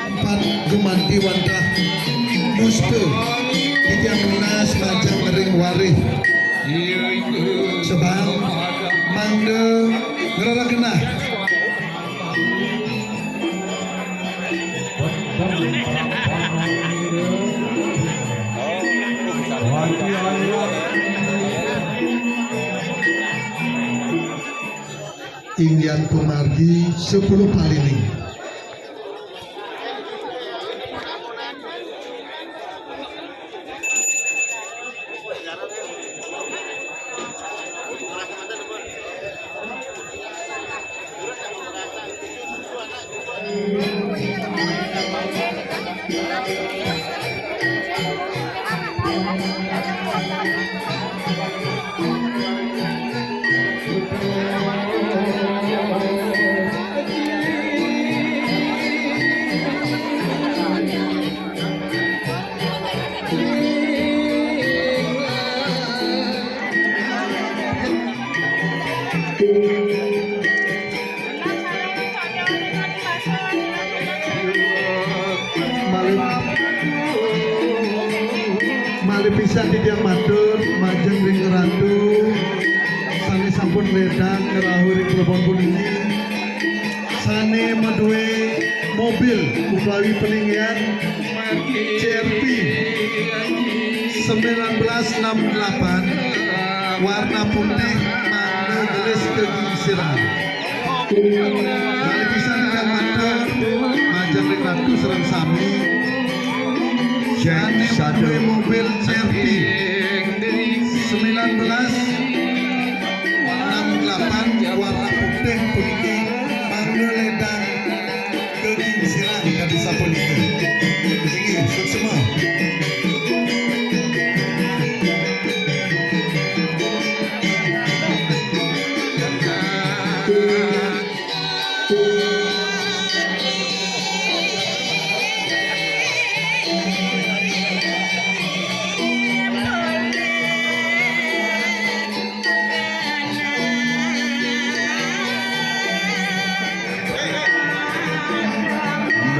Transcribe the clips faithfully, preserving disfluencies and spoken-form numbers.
Empat gemanti wantah mustu titiang nunas majeng ring warih. Sebab mangda ngrereh genah. Inggian pamargi sepuluh paliling. Malih, malih pisan titiang matur majeng ring Ratu sané sampun ledang ngrauh ring plebon puniki, sané madué mobil utawi palinggihan C R V sembilan belas enam delapan, warna putih, mangda gelis kegingsiran. Malih pisan titiang matur majeng ring Ratu sareng sami, sané madué mobil C R V sembilan belas enam delapan, warna putih puniki, mangda ledang kegingsiran kadi sapunika. Inggih, suksma.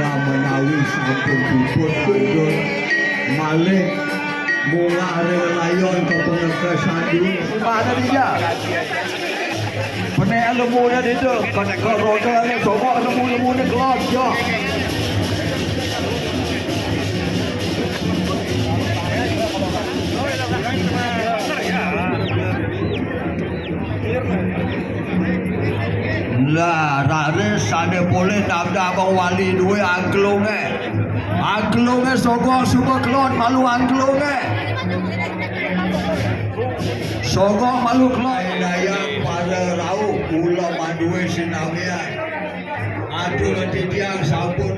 Nah, menawi sampun puput lanjut malih munggah ring layon ka pangekes sandu. Mana dia? Penek lemune ditu, ke, ke roda ni, coba lembu-lembune kelot, ya. Lah, raris sane polih nabdabang wali due angklunge. Angklunge sogok suba kelot malu angklunge. Sogok malu kelot. Dayang pada rauh kula madue sinamian. Aduh, titiang sampun.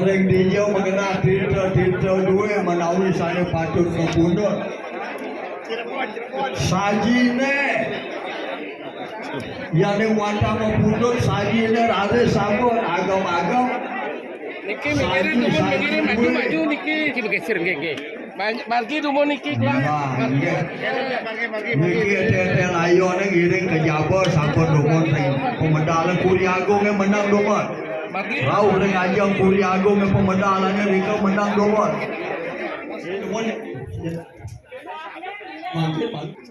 Ring dija magenah tirta-tirta due menawi sane patut kapundhut. Sajine yane wantah mapundhut, sajine raris sampun agem-agem. Niki mikirin dumun, mikirin maju-maju niki. Niki begeser, nggih, nggih. Maj-, margi dumun niki, Kang. Nah, nggih. Niki ete-ete layone ngiring ka jaba sampun dumun ring pamedal Puri Agunge menang dumun. Margi. Rauh ring ajeng Puri Agunge pamedalane rika menang dumun. Dumun. Mangke, mangke.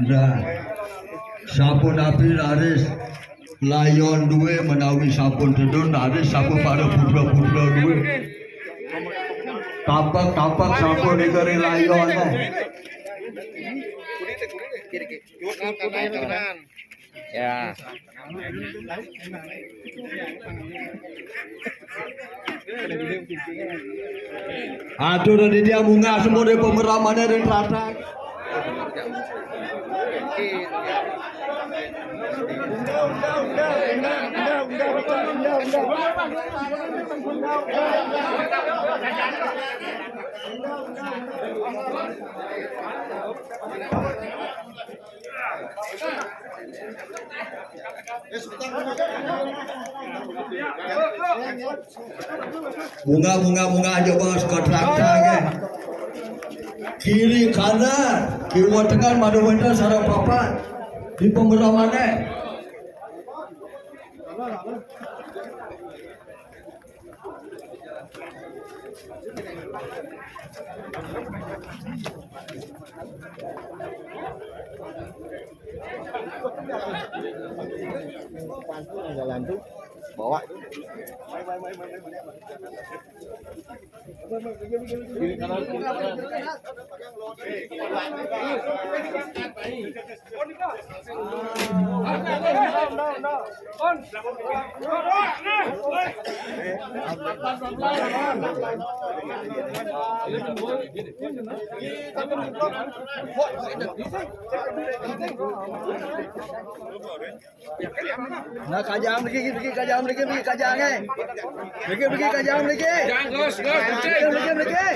Nah, sapunapi raris layon due menawi sampun tedun, raris sampun para putra-putra due. Tapak-tapak sampun nika ring layon. Ya. Aduh, dan dia munggah semua dari pemeramane ring tlatah. Bunga, bunga, bunga aja, Bos, kontrakan ya. Kiri kanan, kiwa tengen, madu wénten sareng papan. Di pemberamané. Jalan tuh, bawa. Nah, kajang mriki, mriki, kajang mriki, mriki, kajang, eh. Mriki, mriki, kajang mriki. Kajang, Gus, Gus, mriki, mriki, mriki.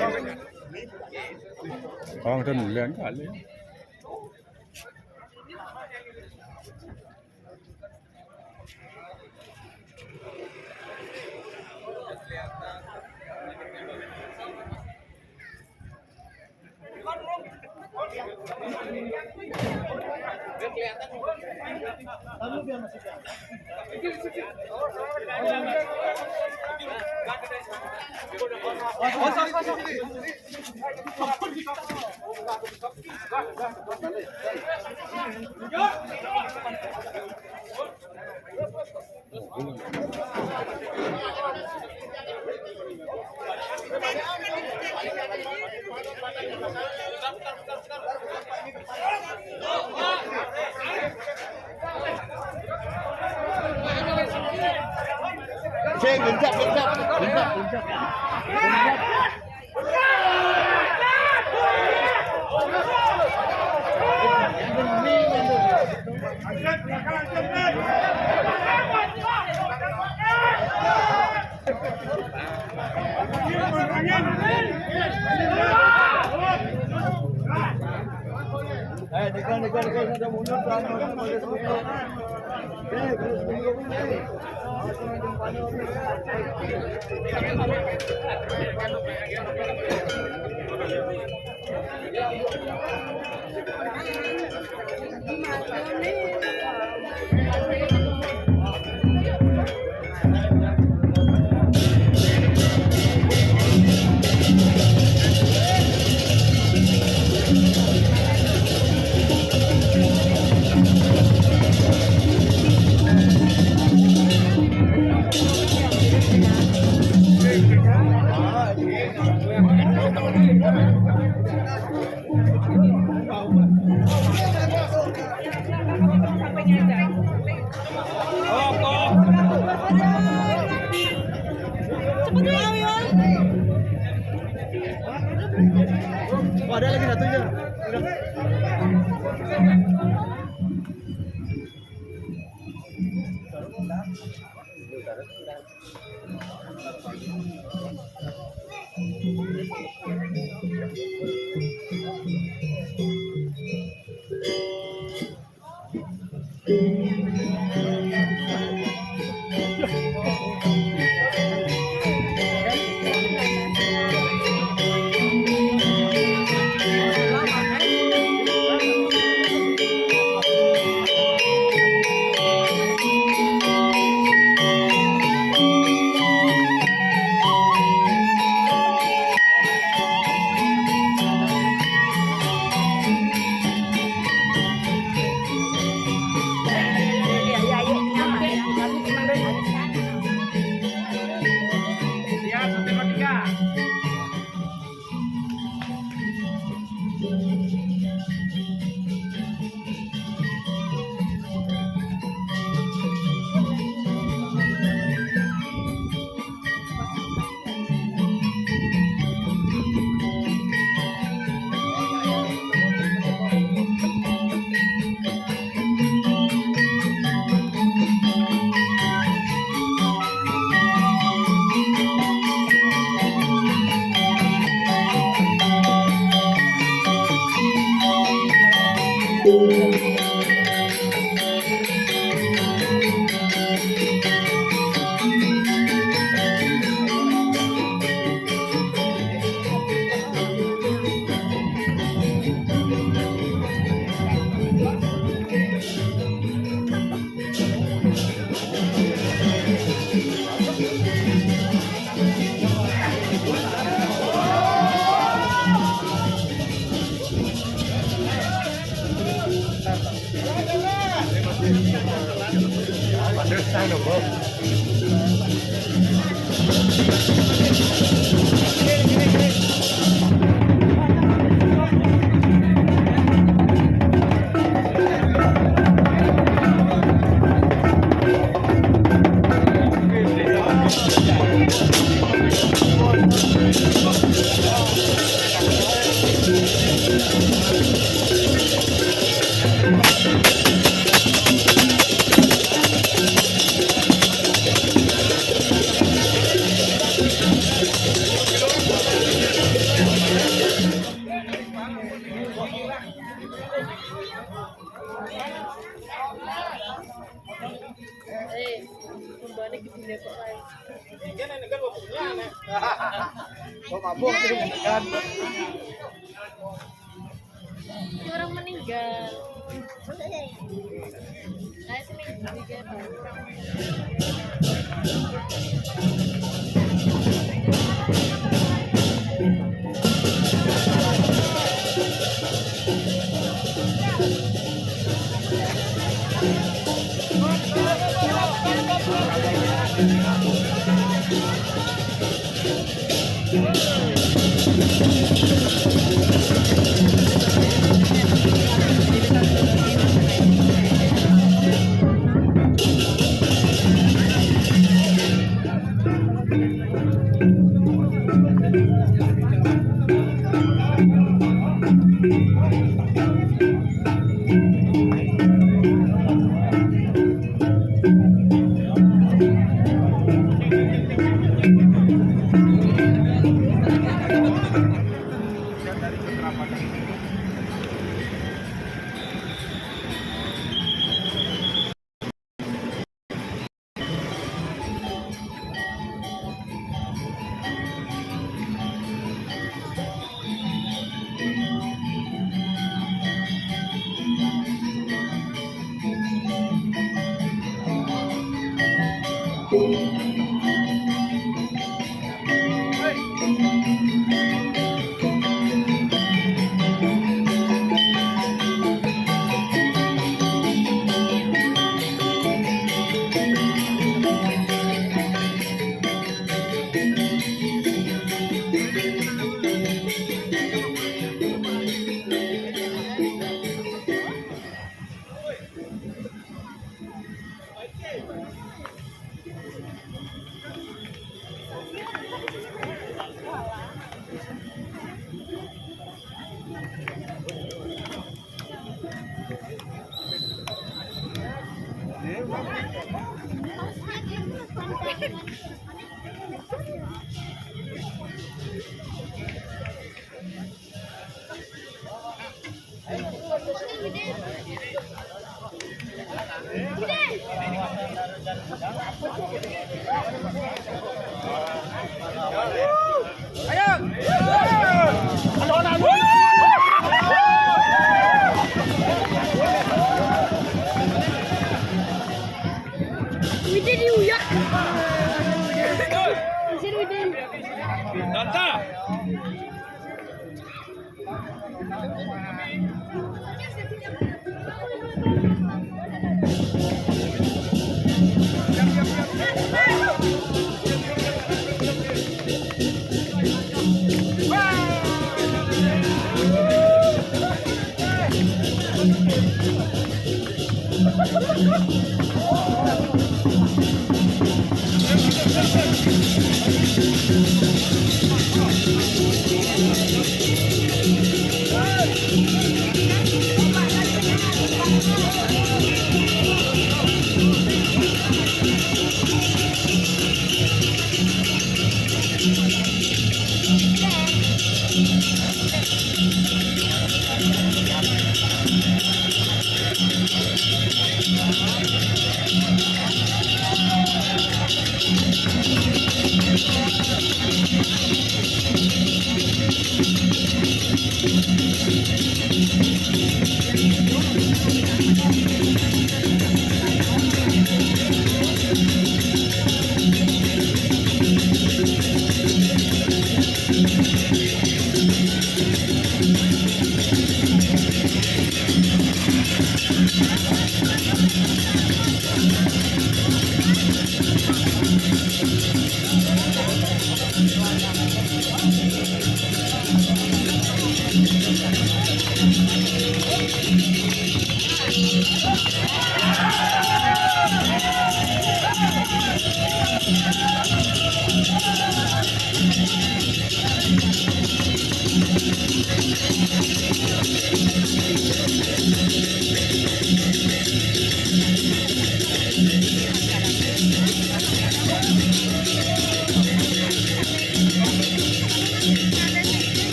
Orang kan lihat kali. Sing, gencet, gencet, gencet, gencet. Oh, ada lagi satunya. Eh, kembali ke dunia kok lain. Kok mabuk sih, kan? Ini orang meninggal. Saya sih meninggal. Widin, you yuck. Is it Widin? Tata.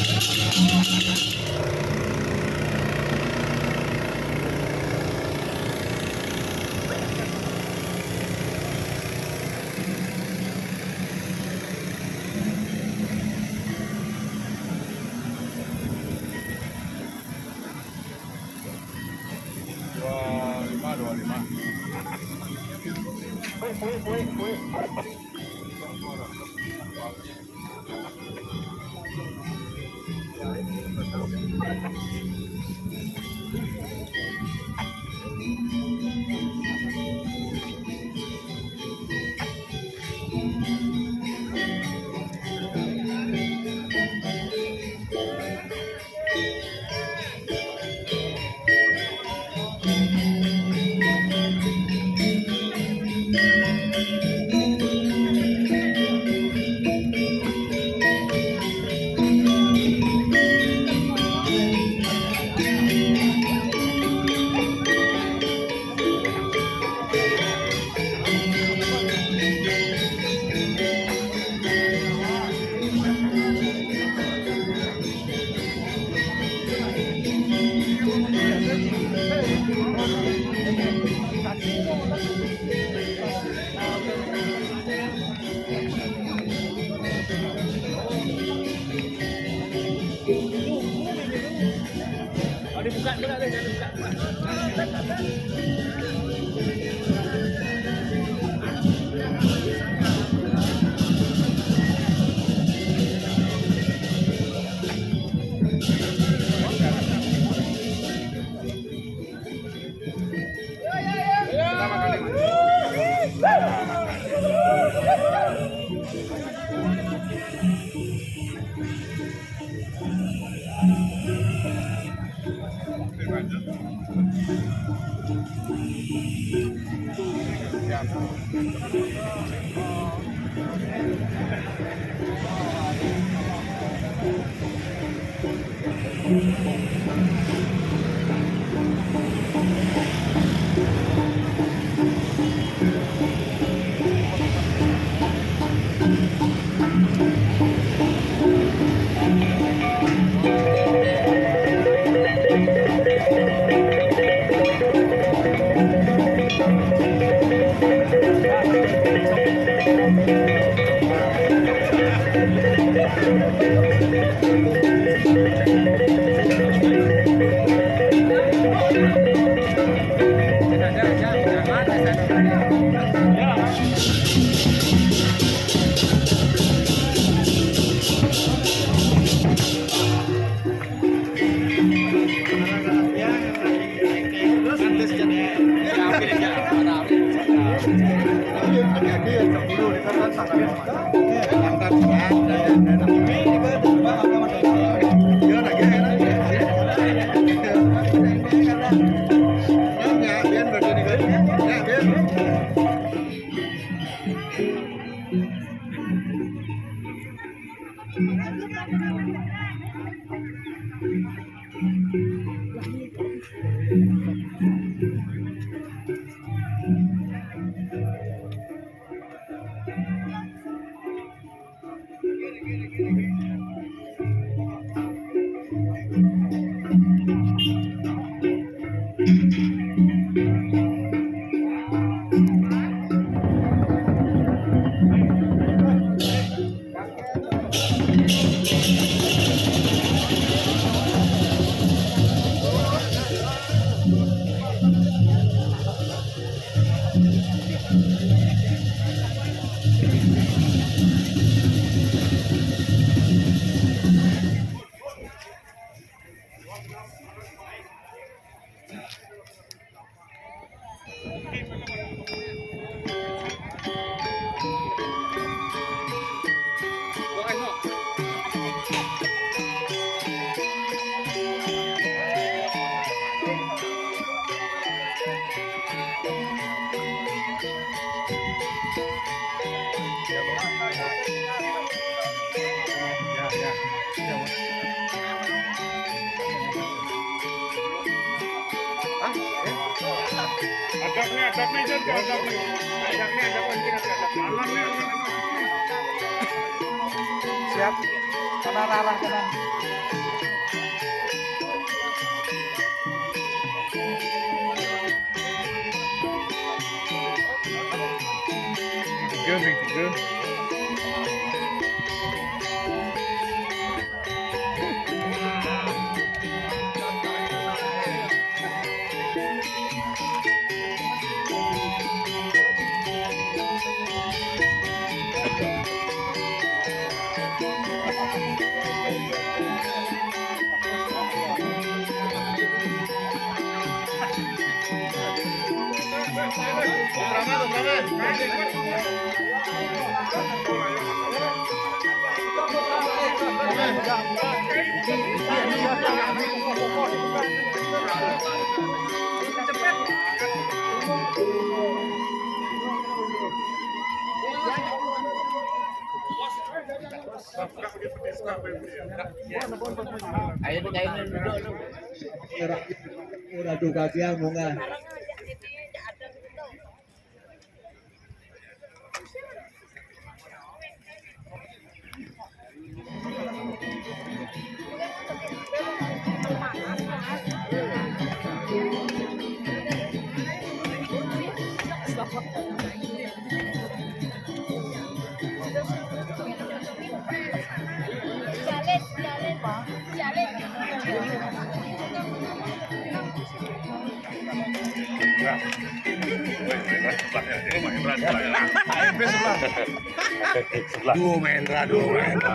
Dua lima, dua lima. Siap. Arah-arah sana. Tiga, yang tiga. Ayo, ayo, duduk lu. Ora, ora duka ki munggah. Sebelah. Duo Mahendra, duo Mahendra.